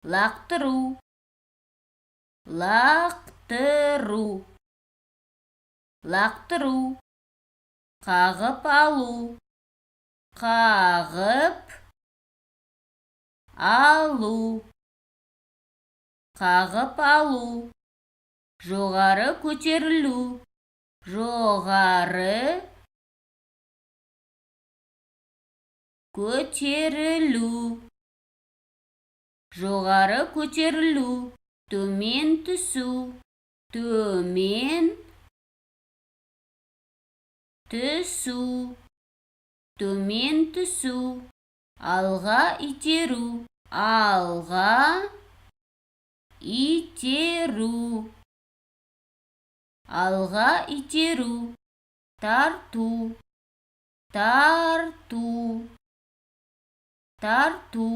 Лақтыру, лақтыру, лақтыру. Қағып алу, қағып алу, қағып алу. Жоғары көтерілу, жоғары көтерілу, жоғары көтерілу. Төмен түсу, төмен түсу, төмен түсу. Алға итеру, алға итеру, алға итеру. Тарту, тарту, тарту.